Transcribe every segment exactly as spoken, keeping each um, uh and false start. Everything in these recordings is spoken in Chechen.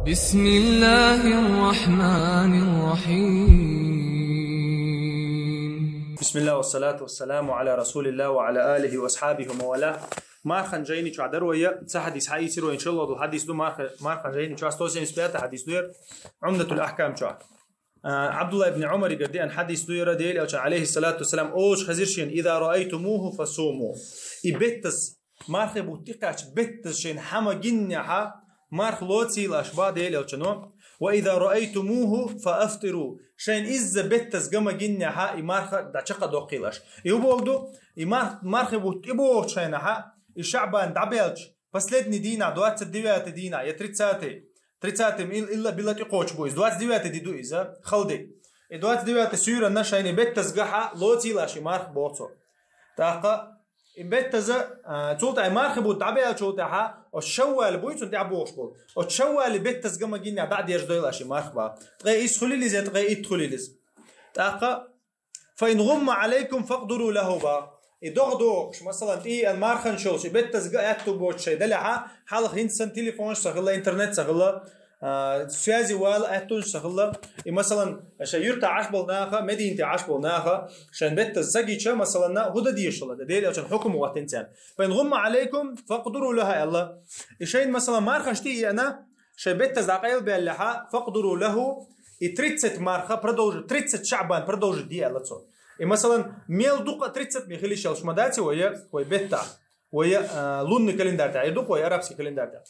بسم الله الرحمن الرحيم. بسم الله والصلاة والسلام على رسول الله وعلى آله وأصحابه ومن والاه. Мархан жайни чу дар вай, цхьа хьадис хьаийцар вай, иншаллахӀ, хьадис ду марха-, Мархан жайни чу, сто семьдесят пятый хьадис ду яр, Умдатул Ахкам чу. А, Абдулла ибн Умарагара деана хьадис ду яр, Даьла Элчано, алейхиссалату вассалам, олуш хезира шена: «إذا رأيتموه فصوموا». И беттаз, мархий бутт тӀекхаьчча беттаз шайна хӀама гиннехьа, марха лоцийла аша, боху Даьла Элчано. «وإذا رأيتموه فأفطروا». Шайна изза беттаз га ма гиннехьа, и марха дӀа чакхдоккхийла аша. И хӀун бохург ду, и марх-, мархий бутт тӀебогӀучу хенахьа, и ШаӀбан дӀабаьлча, последний дийнахь, двадцать девятый дийнахь я тридцатый, тридцатый ил-, илла-билла тӀекхочуш бу иза. Двадцать девятый ди ду иза, хала ди. И двадцать девятый суьйранна шайна беттаз гахьа лоцийла аша и марха, боху цо. ТӀаккха и беттаза, а, цул тӀаьхьа мархий бутт дӀабаьллачул тӀаьхьа, оцу Шаввал буй цунна тӀаьхьа бохуш болу. Оцу Шаввали беттаз га ма гиннехьа дӀа а держдойла аша и марха, боху. Ткъе исс хуьлийла иза, ткъе итт хуьлийла иза. ТӀаккха «فإن غم عليكم فاقدروا له», боху. И догӀа догӀуш, масалан, тӀееана марханаш йолуш, и беттаз га аьтту боцуш шайн далехьа, хьалха хӀинца санна телефонаш ца хилла, интернет ца хилла, а, связи вала аьттунаш ца хилла. И, масалан, шайн юьртахь Ӏаш болу наха, Мединате Ӏаш болу наха, шайн беттаз ца гича, масалан, хӀун дан дезаш хилла, Даьла Элчано хьукам хӀоттийна царна. «فإن غم عليكم فاقدروا له», аьлла. И шайна, масалан, марханаш тӀееана, шайн беттаз дӀакъайлабаьллехьа, «فاقدروا له», и тридцать марха продолжить, тридцать ШаӀбан продолжить де аьлла цо. И, масалан, мел дукха тридцать бен хила йиш йолуш ма дац вай, вай беттан, вай, а, лунный календарь тӀехь, и ду вай арабский календарь тӀехь.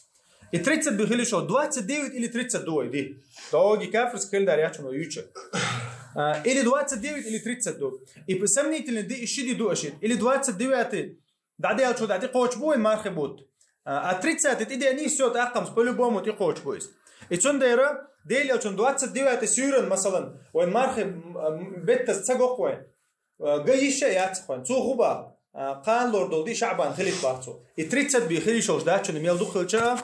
И тридцать бен хила йиш йолуш, двадцать девять или тридцать ду вай ди. ДӀогӀи кафирский календарь яц вай юьйцуш. А, или двадцать девять, или тридцать ду. И сомнительный ди, и ши ди ду аша. Или двадцать девятый дӀадаьллачул тӀаьхьа тӀекхочуш бу вайн мархий бутт. А, а тридцатый тӀедеаний, всё, тӀаккха-м по-любому тӀекхочуш бу иза. И цундела Даьла Элчано двадцать девятый суьйранна, масалан, вайн мархий, м, м, беттаз ца го-кх вайн, а, га йиш а яц-кх вайн. Цо хӀун боху? А, кхана лур долу ди ШаӀбан хилийта, боху цо. И тридцать бен хила йиш йолуш дац шуна, мел дукха хилча а.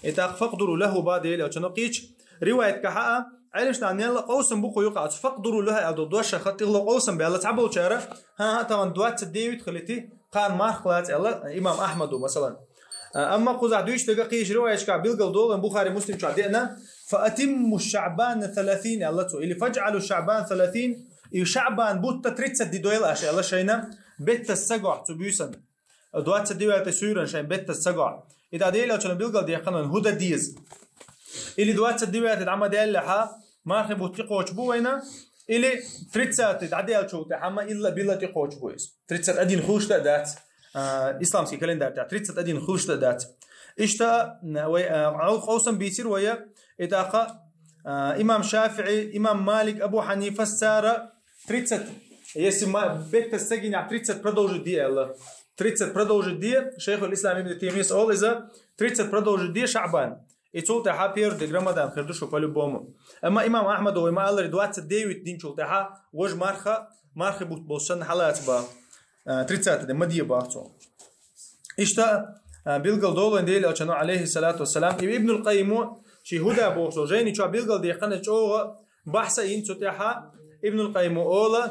И тӀаккха «فاقدروا له», боху Даьла Элчано кхечу риваятехь а, Ӏеламнаха мел а къовсам бу кху юкъахь, цу «فاقدروا له» аьлла долу дош ша хатта тӀехула къовсам баьлла цхьаболчара, хӀан-хӀа, тахана двадцать девять хилийта, кхана марха лаца аьлла, имам Ахьмада, масалан. А, амма кхузахь дуьйцуш дерг кхечу риваяташкахь билгал долу, Бухари, Муслим чу деана: «فأتموا شعبان ثلاثين», аьлла цо, или «فاجعلوا شعبان ثلاثين», и ШаӀбан бутт тридцать ди дойла аша, аьлла, шайна беттаз ца гохь цу буьйсанна. Двадцать девятый суьйранна шайн беттаз ца гохь. И тӀаккха Даьла Элчано билгал дехкина вайн хӀун дан деза. Или двадцать девятый дӀа ма даьллехьа, мархий бутт тӀекхочуш бу вайна, или тридцатый дӀадаьллачул тӀаьхьа ма илла-билла тӀекхочуш бу иза. Тридцать один хуьлуш а дац, а, исламский календарь тӀехь, тридцать один хуьлуш а дац. Иштта, м, вай, а, къов-, къовсам бийцира вай, и тӀаккха, а, имам ШафиӀи, имам Малик, Абу Хьанифас, цара тридцать, если ма-, беттаз ца гинехь, тридцать продолжить де аьлла. Тридцать продолжить де, Шайхул Ислам Ибн Таймияс олу иза, тридцать продолжить де ШаӀбан. И цул тӀаьхьа первый дерг Рамадан хир ду шу по-любому. Амма имам Ахьмада вай ма-аллара, двадцать девять динчул тӀаьхьа важа марха, мархий бутт болуш санна хьалаца, боху, а, тридцатый ден ма де, боху цо. Иштта, а, билгал долу вайн Даьла Элчано, алейхиссалату вассалам, и Ибнул Къаййимо шен «ХӀуда» бохучу жайни чохь билгал дехкина, чӀогӀа бахьса йина цу тӀехьа. Ибнул Къаййимо олу,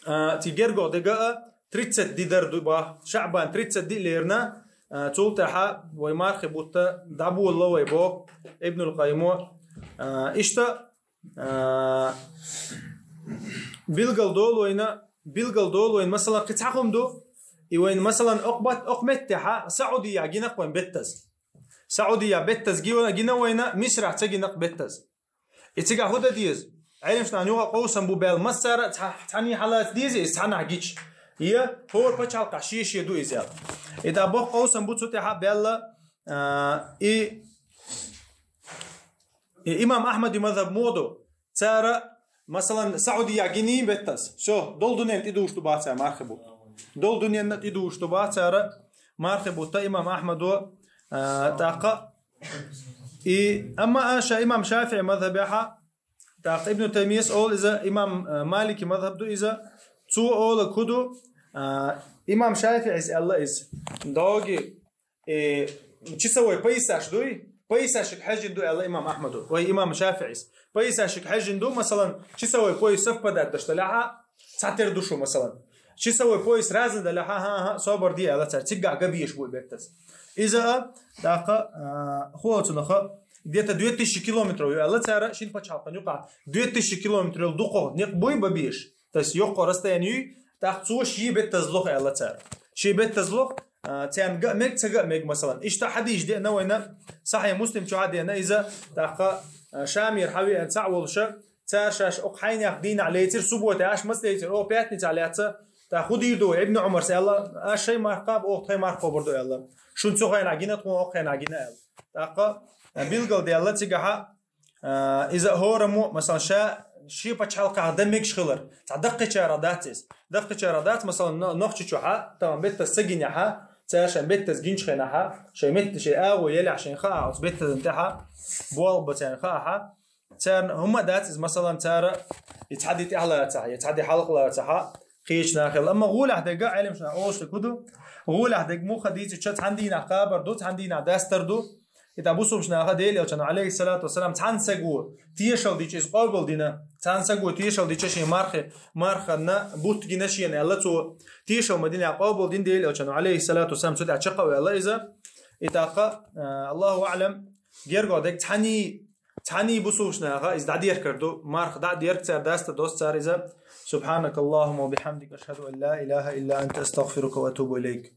а, цу гергахь дерг а тридцать ди дар ду, боху, ШаӀбан тридцать ди лерина, а, цул тӀаьхьа вай мархий бутт дӀаболало вай, боху Ибнул Къаййимо. А, иштта, а, билгал долу вайна, билгал долу вайна, масалан, кхин цхьа хӀума ду, и вайна, масалан, окху бат-, окху меттехьа Саудия гина-кх вайн беттаз. Саудия беттаз гина, гина вайна, Мисрахь ца гина-кх беттаз. И цигахь хӀун дан деза? Ӏеламнахана юкъа къовсам бу баьлла, массара а цхьа-, цхьаьний хьалаца деза иза цхьанхьа гича. Я хӀора пачхьалкхехь шен-шен ду иза аьлла. И тӀаккха боккха къовсам бу цу тӀехьа баьлла, а, и, и имам Ахьмадан мазхаб муха ду? Цара, масалан, Саудия гиний беттаз. Всё, долу дуьненна тӀедужуш ду, боху, цара мархий бутт. Долу дуьненна тӀедужуш ду, боху, цара мархий бутт имам Ахьмада, а, тӀаккха. И, амма аша имам ШафиӀи мазхабехьа, тӀаккха Ибн Таймияс олу иза, имам, а, Малики мазхаб ду иза, цо олу кху ду, а, имам ШафиӀис аьлла иза. ДӀогӀи, э, часовой поясаш дуй, поясашка хьаьжжина ду аьлла имам Ахьмада, вай имам ШафиӀис. Поясашка хьаьжжина ду, масалан, часовой пояс совпадать деш далехьа, цхьатера ду шу, масалан. Часовой пояс разный далехьа, хӀан-хӀа, собар де аьлла цара, цигахь ган безаш бу и беттаз. Иза а, тӀаккха, а, хӀун олу цунах, где-то две тысячи километров ю аьлла цара шин пачхьалкхан юкъахь. Две тысячи километров дукха некъ буй бабеш. То есть йоккха расстояние юй, тӀаккха цо ши беттаза лоху аьлла цара. Ши беттаза лоху, а, царна ган мега, ца ган мега, масалан. Иштта хьадийш деана вайна, Сахьихь Муслим чу хьадеана иза, тӀаккха, а, Шамера хьавеана цхьаъ волуша, цара шаьш окху хьайнех дийнахь лецира, субботе аш маца лецира, о, пятницахь лаьцна, тӀаккха хӀун дийр ду вай? Ибн Ӏумарс аьлла, аш шайн марха кхаба, оха тхайн марха кхобур ду аьлла. Шуна цу хенахь гина, тхуна окху хенахь гина аьлла. ТӀаккха, а, билгал даьлла цигахьа, а, иза хӀораммо, масалан, ша шен пачхьалкхехь дан мегаш хилар. Цхьа даккхийчарах дац иза. Даккхийчарах дац, масалан, но-, Нохчийчохьа, тахана беттаза ца гинехьа, цара шайн беттаза гинчу хенахьа, шайн метта, шайн агӀо елехь шайн хаахь, оцу беттазан тӀехьа, болх бан царна хаахьа, царна хӀумма а дац иза, масалан, цара и цхьа ди тӀехь лацахьа, я цхьа ди хьалха лацахьа, кхечу нахал. Амма гӀолехь дерг, Ӏелимаш наха олуш дерг хӀун ду? ГӀолехь дерг муха дийцича, цхьана дийнахь кхабар ду, цхьана дийнахь дастар ду. И тӀаккха бусулбаш наха Делан Элчано, Ӏалайхиссалату вассалам, цхьана саго тешал дича иза къобал дина. Цхьана саго тешал дича шен мархи-, марханна бутт гина шена аьлла цо. Тешал ма динехь къобал дина Делан Элчано, Ӏалайхиссалату вассалам, цу тӀехь чекх а ваьлла иза. И тӀаккха, а, Аллаху аӀлам, гергахь дерг цхьаний, цхьаний бусулбаш наха иза дӀадеркар ду, марха дӀа а дерг цара, даста дос цара иза. سبحانك اللهم وبحمدك، أشهد أن لا إله إلا أنت، أستغفرك وأتوب إليك.